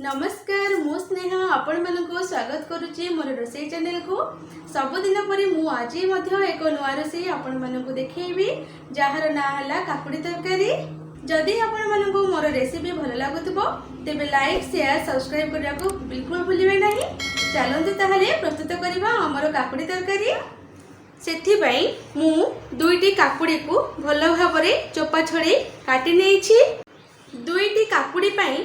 ନମସ୍କାର, ମୁଁ ସ୍ନେହା ଆପଣମାନଙ୍କୁ ସ୍ୱାଗତ କରୁଛି ମୋର ରୋଷେଇ ଚ୍ୟାନେଲକୁ। ସବୁଦିନ ପରି ମୁଁ ଆଜି ମଧ୍ୟ ଏକ ନୂଆ ରୋଷେଇ ଆପଣମାନଙ୍କୁ ଦେଖେଇବି, ଯାହାର ନାଁ ହେଲା କାକୁଡ଼ି ତରକାରୀ। ଯଦି ଆପଣମାନଙ୍କୁ ମୋର ରେସିପି ଭଲ ଲାଗୁଥିବ, ତେବେ ଲାଇକ୍, ସେୟାର, ସବସ୍କ୍ରାଇବ୍ କରିବାକୁ ବିଲକୁଲ ଭୁଲିବେ ନାହିଁ। ଚାଲନ୍ତୁ ତାହେଲେ ପ୍ରସ୍ତୁତ କରିବା ଆମର କାକୁଡ଼ି ତରକାରୀ। ସେଥିପାଇଁ ମୁଁ ଦୁଇଟି କାକୁଡ଼ିକୁ ଭଲ ଭାବରେ ଚୋପା ଛଡ଼େଇ କାଟି ନେଇଛି। ଦୁଇଟି କାକୁଡ଼ି ପାଇଁ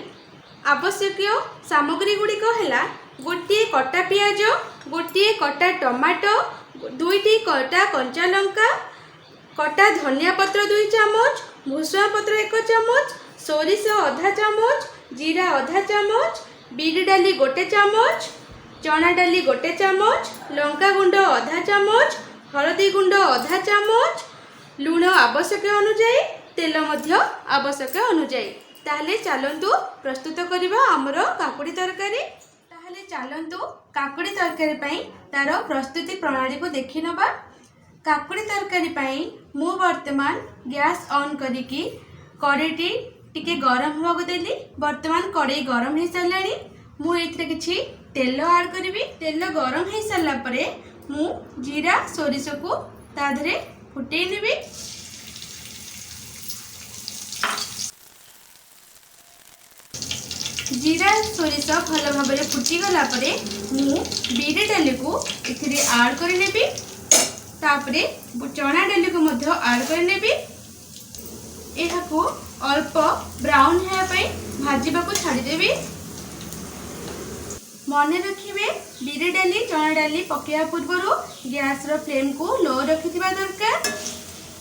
ଆବଶ୍ୟକୀୟ ସାମଗ୍ରୀ ଗୁଡ଼ିକ ହେଲା ଗୋଟିଏ କଟା ପିଆଜ, ଗୋଟିଏ କଟା ଟମାଟୋ, ଦୁଇଟି କଟା କଞ୍ଚା ଲଙ୍କା, କଟା ଧନିଆ ପତ୍ର 2 ଚାମଚ, ଭୃଷୁଙ୍ଗା ପତ୍ର 1 ଚାମଚ, ସୋରିଷ ଅଧା ଚାମଚ, ଜିରା ଅଧା ଚାମଚ, ବିରି ଡାଲି 1 ଚାମଚ, ଚଣା ଡାଲି 1 ଚାମଚ, ଲଙ୍କା ଗୁଣ୍ଡ ଅଧା ଚାମଚ, ହଳଦୀ ଗୁଣ୍ଡ ଅଧା ଚାମଚ, ଲୁଣ ଆବଶ୍ୟକ ଅନୁଯାୟୀ, ତେଲ ମଧ୍ୟ ଆବଶ୍ୟକ ଅନୁଯାୟୀ। ତାହେଲେ ଚାଲନ୍ତୁ ପ୍ରସ୍ତୁତ କରିବା ଆମର କାକୁଡ଼ି ତରକାରୀ। ତାହେଲେ ଚାଲନ୍ତୁ କାକୁଡ଼ି ତରକାରୀ ପାଇଁ ତାର ପ୍ରସ୍ତୁତି ପ୍ରଣାଳୀକୁ ଦେଖିନେବା। କାକୁଡ଼ି ତରକାରୀ ପାଇଁ ମୁଁ ବର୍ତ୍ତମାନ ଗ୍ୟାସ୍ ଅନ୍ କରିକି କଡ଼େଇଟି ଟିକେ ଗରମ ହେବାକୁ ଦେଲି। ବର୍ତ୍ତମାନ କଡ଼େଇ ଗରମ ହେଇସାରିଲାଣି। ମୁଁ ଏଇଥିରେ କିଛି ତେଲ ଆଡ଼୍ କରିବି। ତେଲ ଗରମ ହେଇସାରିଲା ପରେ ମୁଁ ଜିରା, ସୋରିଷକୁ ତା ଦେହରେ ଫୁଟେଇ ନେବି। ଜିରା, ସୋରିଷ ଭଲ ଭାବରେ ଫୁଟିଗଲା ପରେ ମୁଁ ବିରି ଡାଲିକୁ ଏଥିରେ ଆଡ଼୍ କରିନେବି। ତାପରେ ଚଣା ଡାଲିକୁ ମଧ୍ୟ ଆଡ଼୍ କରିନେବି। ଏହାକୁ ଅଳ୍ପ ବ୍ରାଉନ୍ ହେବା ପାଇଁ ଭାଜିବାକୁ ଛାଡ଼ିଦେବି। ମନେ ରଖିବେ, ବିରି ଡାଲି, ଚଣା ଡାଲି ପକାଇବା ପୂର୍ବରୁ ଗ୍ୟାସର ଫ୍ଲେମ୍କୁ ଲୋ ରଖିଥିବା ଦରକାର।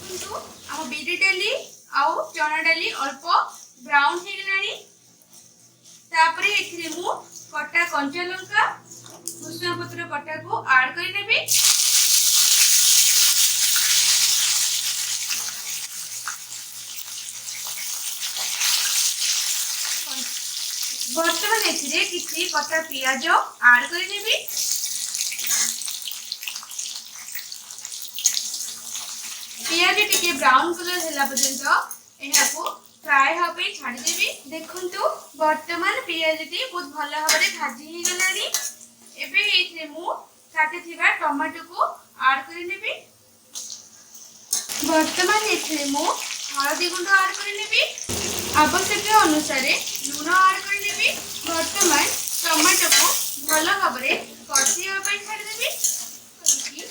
କିନ୍ତୁ ଆମ ବିରି ଡାଲି ଆଉ ଚଣା ଡାଲି ଅଳ୍ପ ବ୍ରାଉନ୍ ହେଇଗଲାଣି। ତାପରେ ଏଥିରେ ମୁଁ କଟା କଞ୍ଚା ଲଙ୍କା, ଭୃଷୁଙ୍ଗା ପତ୍ର କଟାକୁ ଆଡ଼୍ କରିନେବି। ବର୍ତ୍ତମାନ ଏଥିରେ କିଛି କଟା ପିଆଜ ଆଡ଼୍ କରିନେବି। ପିଆଜ ଟିକେ ବ୍ରାଉନ୍ କଲର୍ ହେଲା ପର୍ଯ୍ୟନ୍ତ ଏହାକୁ ଫ୍ରାଏ ହେବା ପାଇଁ ଛାଡ଼ିଦେବି। ଦେଖନ୍ତୁ, ବର୍ତ୍ତମାନ ପିଆଜଟି ବହୁତ ଭଲ ଭାବରେ ଭାଜି ହେଇଗଲାଣି। ଏବେ ଏଇଥିରେ ମୁଁ କାଟିଥିବା ଟମାଟୋକୁ ଆଡ଼୍ କରିନେବି। ବର୍ତ୍ତମାନ ଏଥିରେ ମୁଁ ହଳଦୀ ଗୁଣ୍ଡ ଆଡ଼୍ କରିନେବି। ଆବଶ୍ୟକ ଅନୁସାରେ ଲୁଣ ଆଡ଼୍ କରିନେବି। ବର୍ତ୍ତମାନ ଟମାଟୋକୁ ଭଲ ଭାବରେ କଷିବା ପାଇଁ ଛାଡ଼ିଦେବି। କରିକି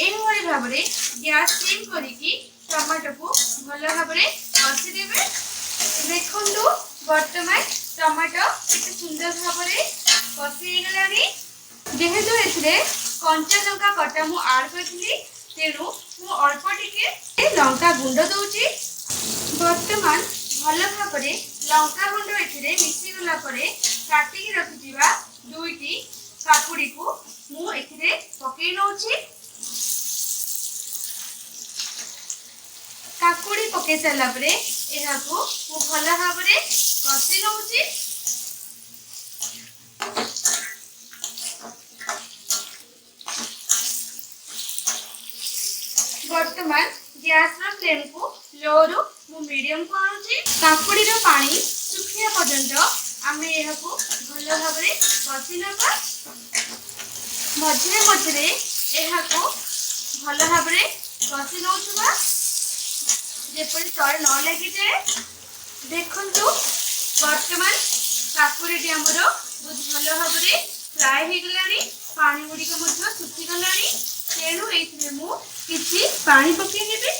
ଏଇଭଳି ଭାବରେ ଗ୍ୟାସ୍ ସିମ୍ କରିକି ଟମାଟୋକୁ ଭଲ ଭାବରେ କଷିଦେବେ। ଦେଖନ୍ତୁ, ବର୍ତ୍ତମାନ ଟମାଟୋ କେତେ ସୁନ୍ଦର ଭାବରେ କଷି ହେଇଗଲାଣି। ଯେହେତୁ ଏଥିରେ କଞ୍ଚା ଲଙ୍କା କଟା ମୁଁ ଆଡ଼୍ କରିଥିଲି, ତେଣୁ ମୁଁ ଅଳ୍ପ ଟିକେ ଲଙ୍କା ଗୁଣ୍ଡ ଦେଉଛି। ବର୍ତ୍ତମାନ ଭଲ ଭାବରେ ଲଙ୍କା ଗୁଣ୍ଡ ଏଥିରେ ମିଶିଗଲା ପରେ କାଟିକି ରଖିଥିବା ଦୁଇଟି କାକୁଡ଼ିକୁ ମୁଁ ଏଥିରେ ପକେଇ ନେଉଛି। କାକୁଡ଼ି ପକେଇ ସାରିଲା ପରେ ଏହାକୁ ମୁଁ ଭଲ ଭାବରେ କଷି ନେଉଛି। ବର୍ତ୍ତମାନ ଗ୍ୟାସର ଫ୍ଲେମ୍କୁ ଲୋରୁ ମୁଁ ମିଡ଼ିୟମକୁ ଆଣୁଛି। କାକୁଡ଼ିର ପାଣି ଶୁଖିବା ପର୍ଯ୍ୟନ୍ତ ଆମେ ଏହାକୁ ଭଲ ଭାବରେ କଷି ନେବା। ମଝିରେ ମଝିରେ ଏହାକୁ ଭଲ ଭାବରେ କଷି ନେଉଥିବା, ଯେପରି ତଳେ ନ ଲାଗିଯାଏ। ଦେଖନ୍ତୁ, ବର୍ତ୍ତମାନ କାକୁଡ଼ିଟି ଆମର ବହୁତ ଭଲ ଭାବରେ ଫ୍ରାଏ ହେଇଗଲାଣି। ପାଣି ଗୁଡ଼ିକ ମଧ୍ୟ ଶୁଖିଗଲାଣି। ତେଣୁ ଏଇଥିରେ ମୁଁ କିଛି ପାଣି ପକେଇ ନେବି।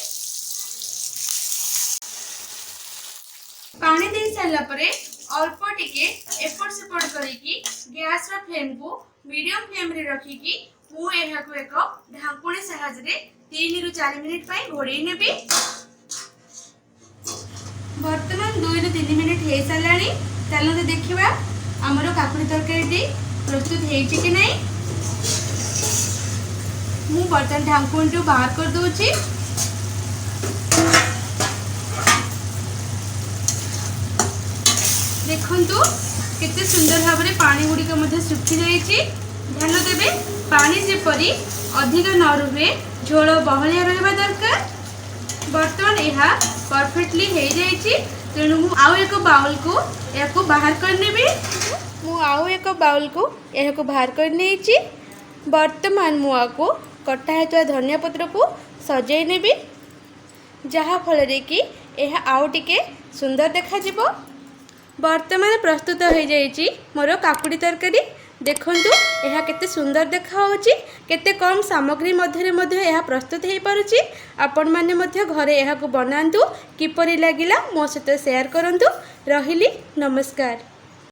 ପାଣି ଦେଇ ସାରିଲା ପରେ ଅଳ୍ପ ଟିକେ ଏପଟ ସେପଟ କରିକି ଗ୍ୟାସର ଫ୍ଲେମ୍କୁ ମିଡ଼ିୟମ ଫ୍ଲେମ୍ରେ ରଖିକି ମୁଁ ଏହାକୁ ଏକ ଢାଙ୍କୁଣୀ ସାହାଯ୍ୟରେ 3ରୁ 4 ମିନିଟ୍ ପାଇଁ ଘୋଡ଼େଇ ନେବି। ବର୍ତ୍ତମାନ 2ରୁ 3 ମିନିଟ୍ ହେଇସାରିଲାଣି। ଚାଲନ୍ତୁ ଦେଖିବା ଆମର କାକୁଡ଼ି ତରକାରୀଟି ପ୍ରସ୍ତୁତ ହେଇଛି କି ନାହିଁ। ମୁଁ ବର୍ତ୍ତମାନ ଢାଙ୍କୁଣୀରୁ ବାହାର କରିଦେଉଛି। ଦେଖନ୍ତୁ, କେତେ ସୁନ୍ଦର ଭାବରେ ପାଣି ଗୁଡ଼ିକ ମଧ୍ୟ ଶୁଖି ଯାଇଛି। ଧ୍ୟାନ ଦେବେ, ପାଣି ଯେପରି ଅଧିକ ନ ରୁହେ, ଝୋଳ ବହଳିଆ ରହିବା ଦରକାର। ବର୍ତ୍ତମାନ ଏହା ପରଫେକ୍ଟଲି ହେଇଯାଇଛି। ତେଣୁ ମୁଁ ଆଉ ଏକ ବାଉଲକୁ ଏହାକୁ ବାହାର କରିନେବି। ମୁଁ ଆଉ ଏକ ବାଉଲକୁ ଏହାକୁ ବାହାର କରି ନେଇଛି। ବର୍ତ୍ତମାନ ମୁଁ ଆକୁ କଟା ହେଇଥିବା ଧନିଆ ପତ୍ରକୁ ସଜେଇ ନେବି, ଯାହାଫଳରେ କି ଏହା ଆଉ ଟିକେ ସୁନ୍ଦର ଦେଖାଯିବ। ବର୍ତ୍ତମାନ ପ୍ରସ୍ତୁତ ହୋଇଯାଇଛି ମୋର କାକୁଡ଼ି ତରକାରୀ। ଦେଖନ୍ତୁ, ଏହା କେତେ ସୁନ୍ଦର ଦେଖାହେଉଛି। କେତେ କମ୍ ସାମଗ୍ରୀ ମଧ୍ୟରେ ମଧ୍ୟ ଏହା ପ୍ରସ୍ତୁତ ହୋଇପାରୁଛି। ଆପଣମାନେ ମଧ୍ୟ ଘରେ ଏହାକୁ ବନାନ୍ତୁ। କିପରି ଲାଗିଲା ମୋ ସହିତ ସେୟାର କରନ୍ତୁ। ରହିଲି, ନମସ୍କାର।